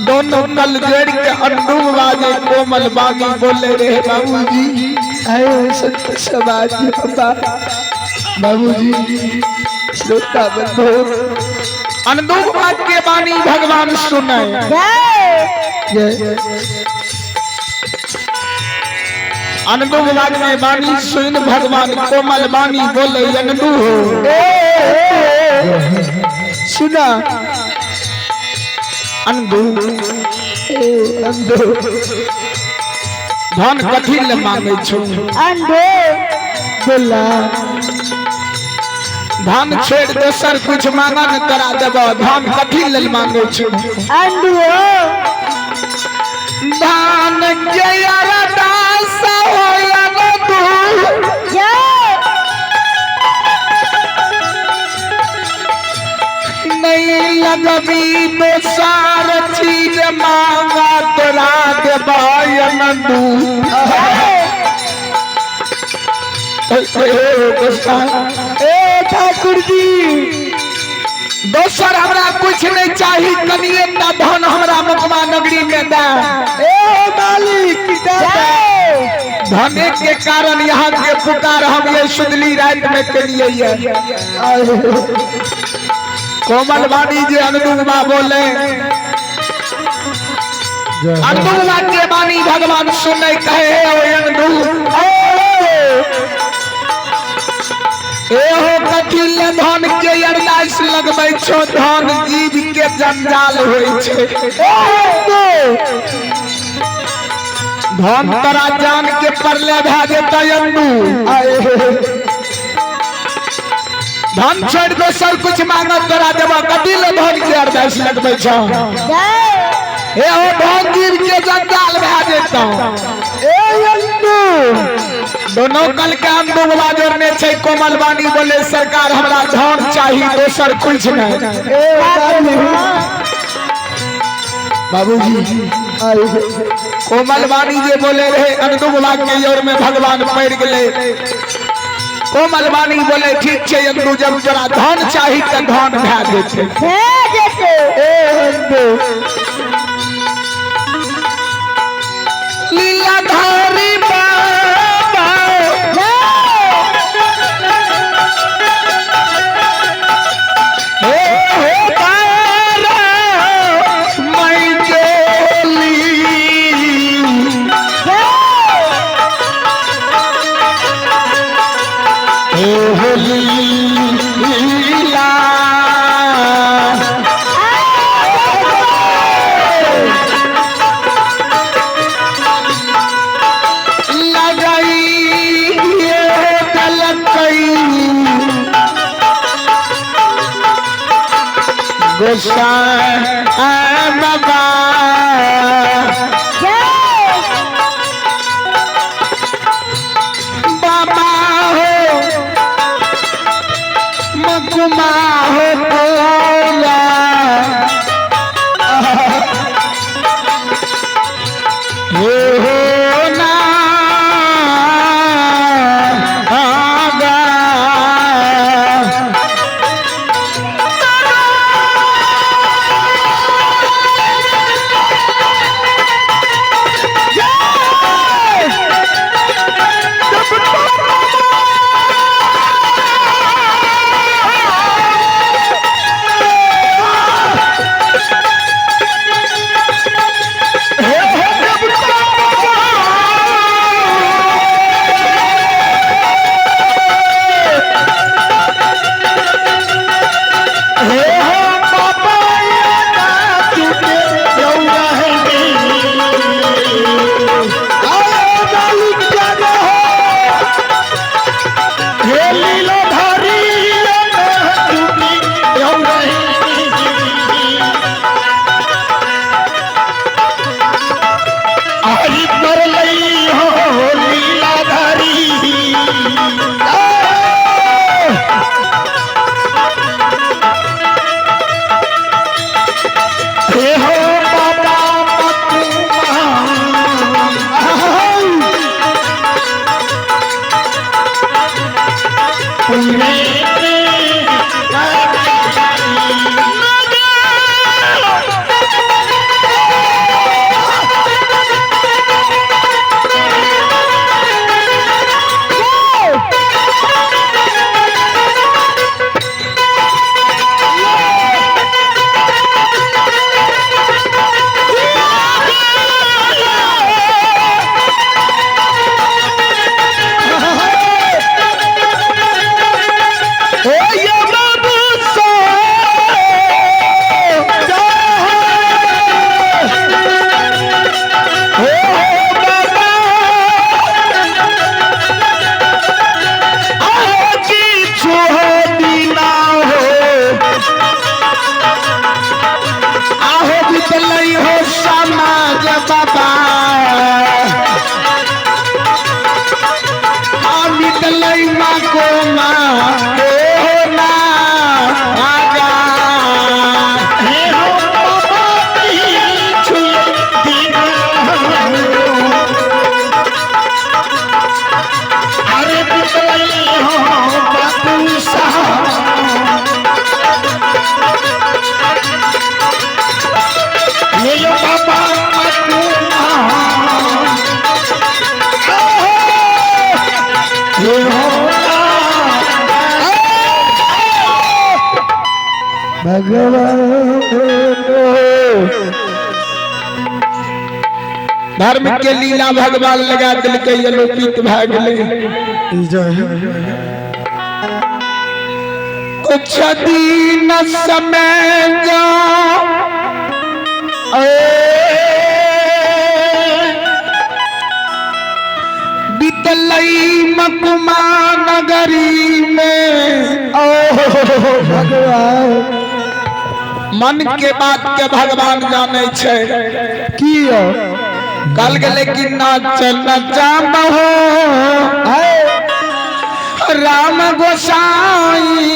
दोनों कल जोड़ के अंडू बाजे कोमल बागी बोले रे बाबूजी। आए संत समाज बाबा बाबूजी श्रोता बंधु अनदुग बात के बानी भगवान सुने। जय। अनदुग बात के बानी सुन भगवान कोमल बानी बोले अनदू हो। सुना अनदू ए अंधो धन कथी ले मांगे छो? अंधो बोला धन छोड़ दोसर कुछ मांगा न करा देब, धन कथी लेल मांगे छो? अंधो धान के अरदास हो अनदू जय। नहीं लगबी दोसर चीज मांगा तोरा देब अनदू। ए ठाकुर जी दोसर हमरा कुछ नहीं चाही, कनिए टा धन हमरा मुकमा नगरी में दे। ए मालिक दादा धने के कारण यहाँ के पुकार हम ये सुदली रात में के लिए ये कोमल वाणी जे अनुमा बोले अनुमा के वाणी भगवान सुने कहे हे ओ अनु ए हो कथिल धन के अरदास लगबै छो, धन जीव के जंजाल होइ छै। धन तोरा जान के परले भए जेतै अन्नू। धन छोड़ दोसर कुछ मांगत तोरा देबऽ, कथी ले धन के अरदास लगबै छो? जय। ए हो धन जीव के जंजाल भए जेतौ। ए अंधो दोनों कल के हम दुगला जोड़ने छै। कोमल वाणी बोले सरकार हमरा धन चाही दोसर कुछ नहीं। ए मालिक बाबूजी आए कोमल वाणी जे बोले रहे अनुदुगला के your में भगवान पड़ गए। कोमल वाणी बोले ठीक छै अंदू, जब तोरा धन चाही त धन भए जेतै। जय जेते। ए अंधो लीलाधारी बाबा हे हो तारा मैं चोली हे हो लीला लगाई ये दलकई गोसाई बाबा बाबा हो मकुमा हो बोला हे हो ना आगा। भगवान। धर्म के लीला भगवान लगा दिलकै, अलोपित भए गेलै। जय। कुछ दिन समय जो बीतलई मकुमा नगरी में। भगवान। मन के बात के भगवान जाने छै। की हो? कल गेले कि नाच नचाबहो आए। राम गोसाई।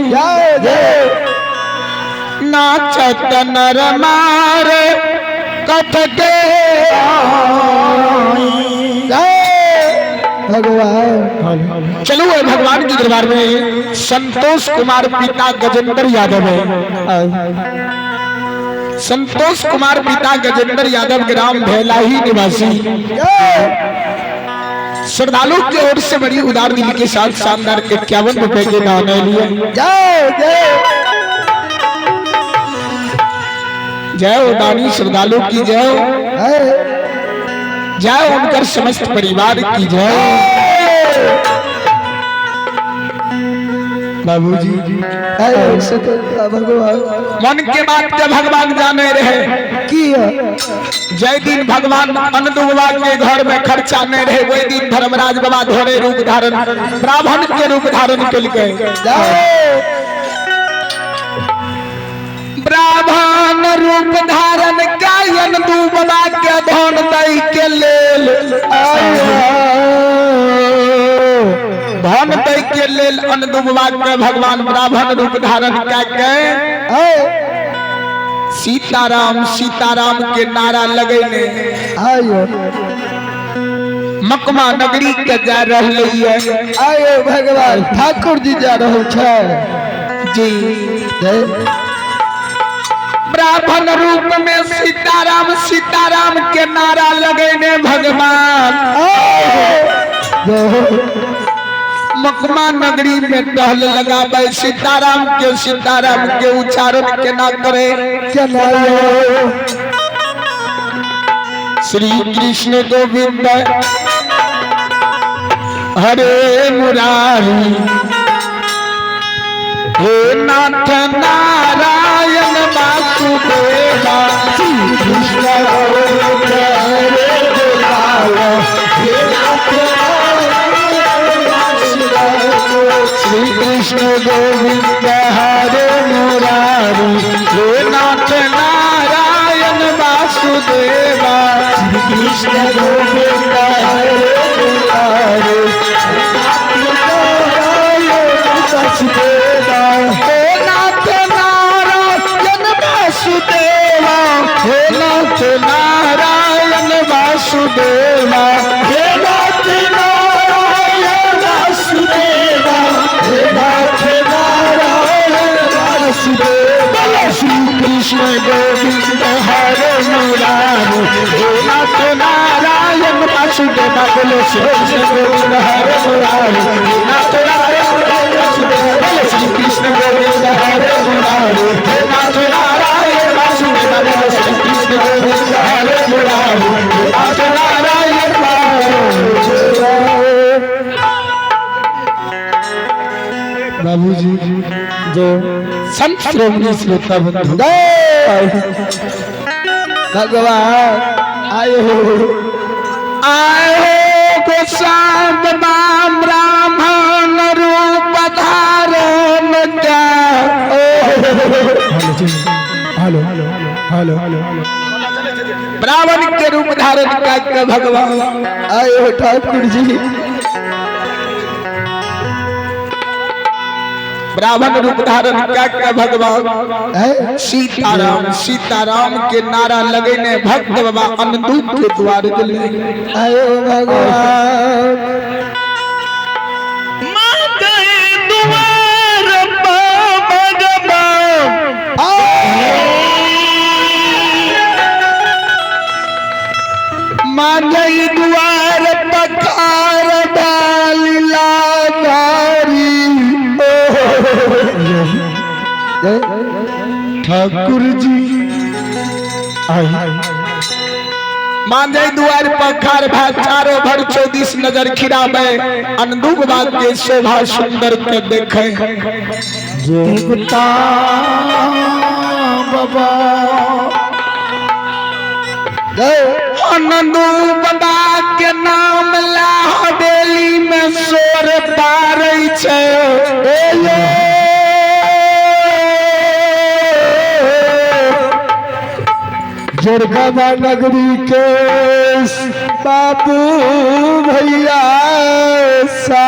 जय जय। नाचत नर मारे कथ के। जय भगवान। चलो ये भगवान के दरबार में संतोष कुमार पिता गजेंद्र यादव है। संतोष कुमार पिता गजेंद्र यादव, ग्राम भेलाही निवासी, श्रद्धालु की ओर से बड़ी उदार दिल के साथ शानदार 51 रुपए के दान लिए। जय जय। जय हो दानी श्रद्धालु की जय हो। जय उनकर समस्त परिवार की जय। बाबूजी। भगवान। मन के बात के भगवान जाने रहे। की हो? जय दिन भगवान अनदुबा के घर में खर्चा नहीं रहे, वही दिन धर्मराज बाबा धोरे रूप धारण, ब्राह्मण के रूप धारण के। जय। ब्राह्मण रूप धारण के अनदुबा के धन दई के लेल, धन दई के लेल अनदुबा के भगवान ब्राह्मण रूप धारण के सीताराम सीताराम के नारा लगेने आयो। मकमा नगरी के जा रहले है। आयो भगवान, ठाकुर जी जा रहल छै। जी। जय। ब्राह्मण रूप में सीताराम सीताराम के नारा लगेने भगवान जय। मकमा नगरी में टहल लगावे, सीताराम के उच्चारण केना करे? चलायो। श्री कृष्ण गोविंद हरे मुरारी, हे नाथ नारायण वासुदेवा। श्री कृष्ण गोविंद हरे मुरारी, हे नाथ नारायण वासुदेवा। श्री कृष्ण गोविंद हरे मुरारी, हे नाथ नारायण वासुदेवा। श्री कृष्ण गोविंद हरे मुरारी, नारायण वासुदेवा। हे नाथ नारायण वासुदेवा, हे नाथ नारायण वासुदेवा, हे नाथ नारायण वासुदेवा, हे नाथ नारायण वासुदेवा। श्री कृष्ण गोविंद हरे मुरारी, हे नाथ नारायण वासुदेवा। बोलो श्री कृष्ण गोविंद हरे मुरारी, हे नाथ नारायण वासुदेवा। बोलो श्री कृष्ण गोविंद हरे मुरारी, हे नाथ नारायण वासुदेवा। बोलो श्री कृष्ण गोविंद हरे मुरारी, हे नाथ नारायण वासुदेवा। बाबूजी जो संत श्रोमणी श्रोता बंधु। जय भगवान आयो। आए गोसाब ब्राह्मण रूप धारण क्या। Hello hello hello. ब्राह्मण के रूप धारण के भगवान आयो ठाकुर जी। ब्राह्मण रूप धारण के भगवान है? सीताराम सीताराम के नारा लगेने भक्त बाबा अनदूत के द्वार गेले। आयो भगवान। मांगई द्वार पखार डाली लाधारी। जय। ठाकुर जी आई मान जाई दुआर पखार भा चारों भर चौदीस नजर खिरावे अनदुग बाग के शोभा सुंदर के देखे। देवता बाबा जय। अनंदू बाबा के नाम ला हवेली में शोर पारै छै। जोरगवा नगरी के बाबू भैया सा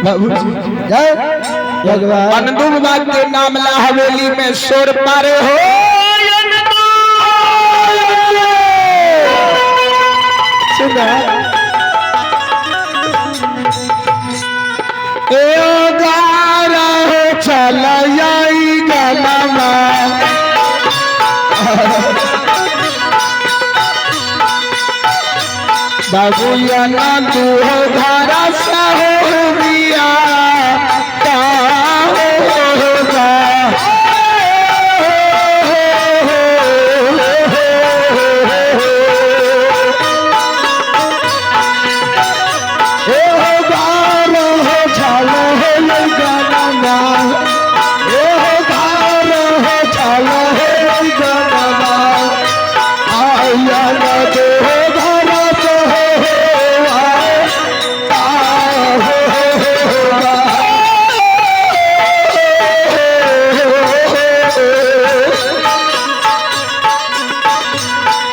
बाबूजी जय भगवान। अनंदू बाबा के नाम ला हवेली में शोर पारे हो। सुना ए गारा हो चल आई गलमा बाबू अनंदू हो धारा सहो बिया का होगा। हे हो गार हो छाल हो गाना, हे हो गार हो छाल हो गाना, आया न दे हो धारा तो हो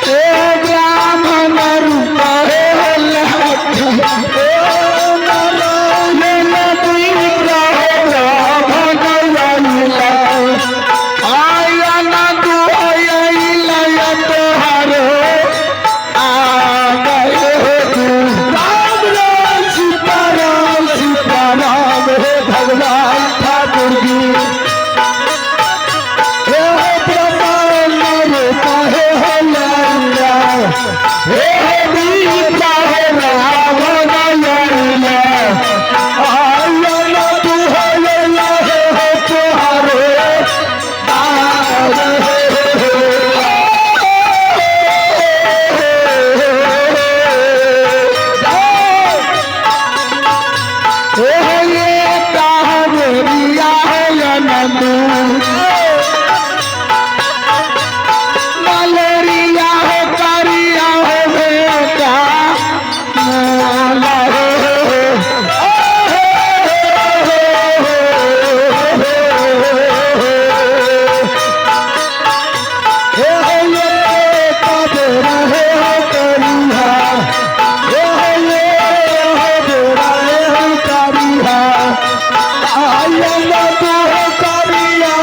ए ब्राह्मण रूप हे लख, ए नारायण ब्राह्मण आइला, आया न दुआइला तोहारो आ गए हो तू। राम राम सीता राम सीता राम हे भगवान ठाकुर जी। हे हो ब्रह्मांड रूपा हे हो लाला, हे हो बीता हो रावण लैला, आया न तू हो लैला हे हो तुहारे दार हे हो। ए ये कावेरिया है नंदू मलेरिया हो करिया हो बेटा माला हो। हे हो ये कावेरा हे हो करिया, हे हो ये हो बेरा हे हो करिया, आया न तू हो करिया।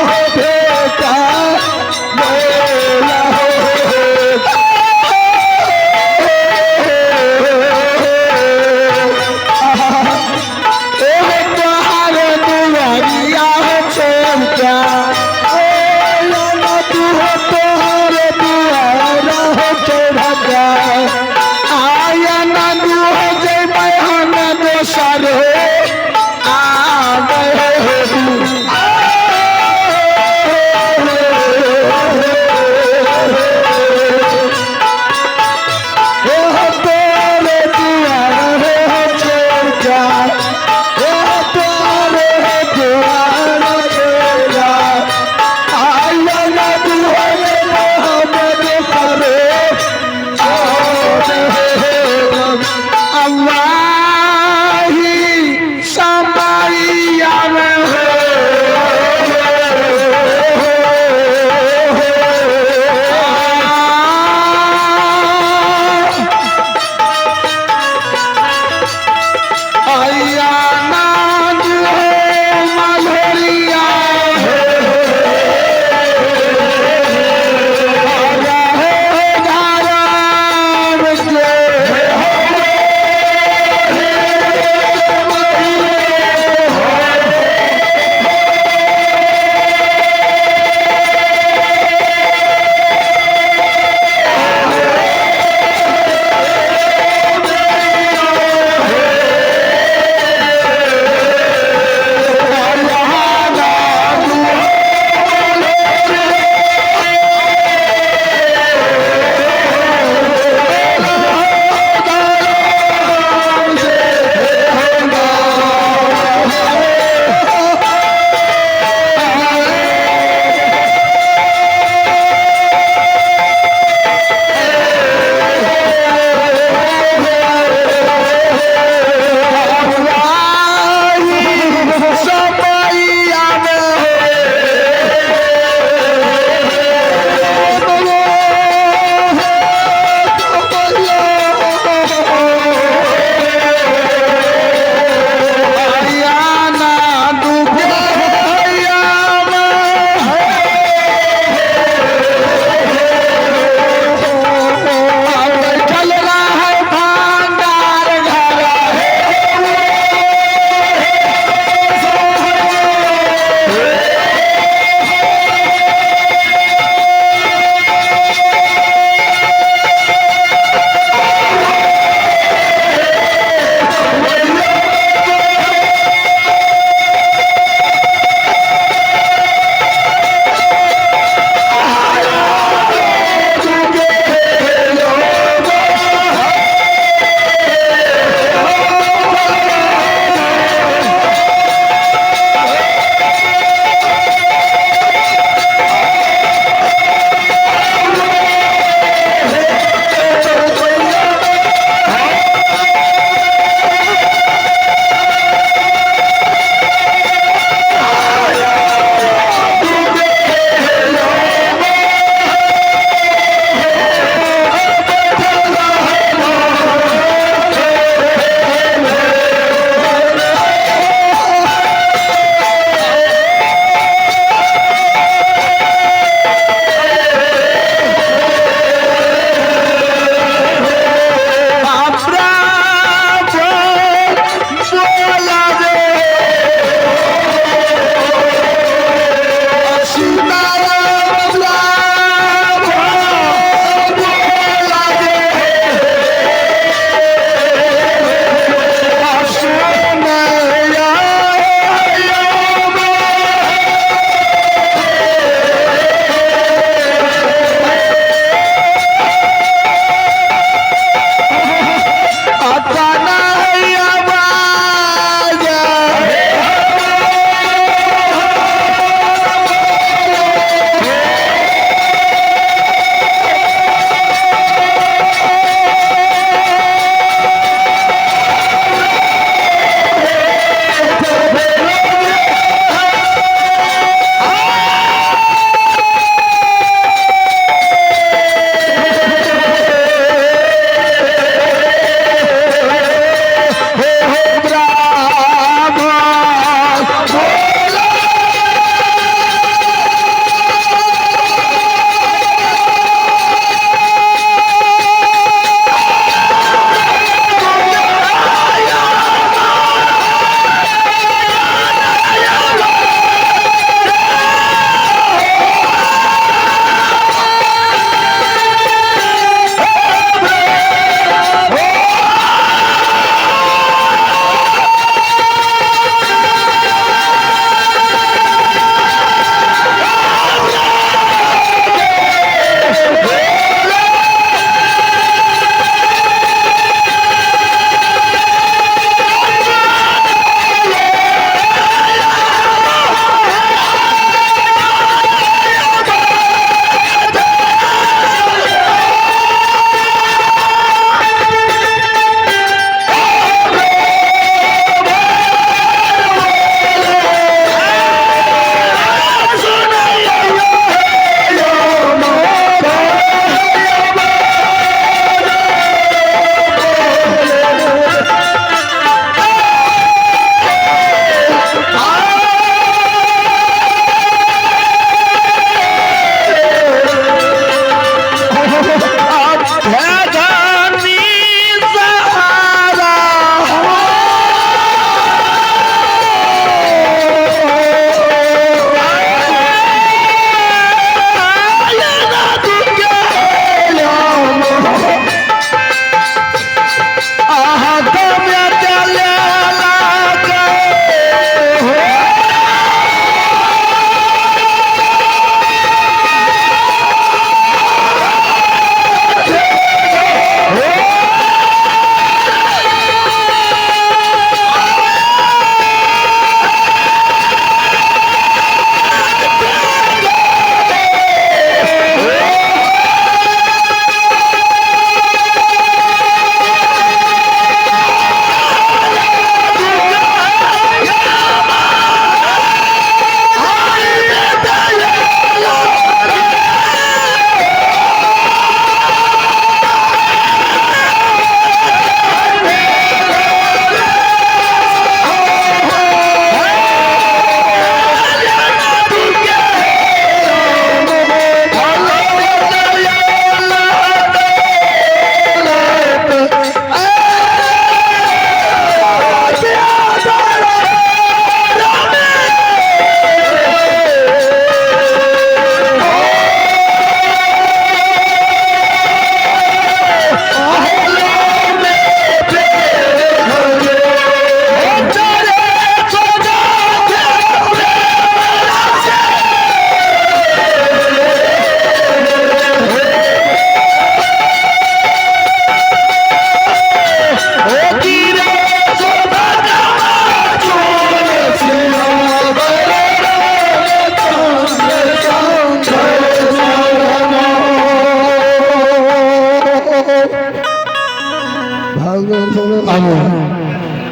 आओ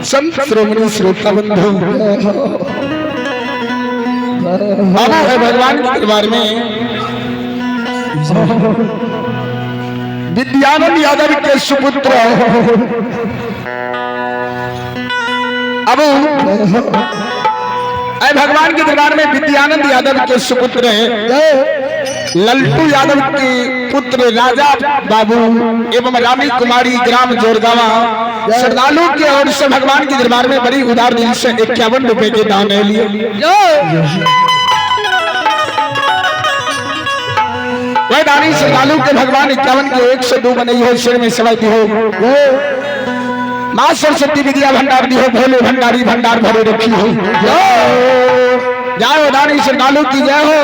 संत श्रोमणी श्रोता बंधु, अब है भगवान के दरबार में विद्यानंद यादव के सुपुत्र अब अय भगवान के दरबार में विद्यानंद यादव के सुपुत्र है लल्टू यादव के पुत्र राजा बाबू एवं रानी कुमारी ग्राम जोरगावा श्रद्धालु के ओर से भगवान के दरबार में बड़ी उदार दिल से 51 रुपए के दान लिए। वह दानी श्रद्धालु के भगवान 51 के 102 बनी हो, सिर में सवाई दी हो, माँ सरस्वती विद्या भंडार दी हो, भोले भंडारी भंडार भरे रखी हो। जय हो दानी श्रद्धालु की जय हो।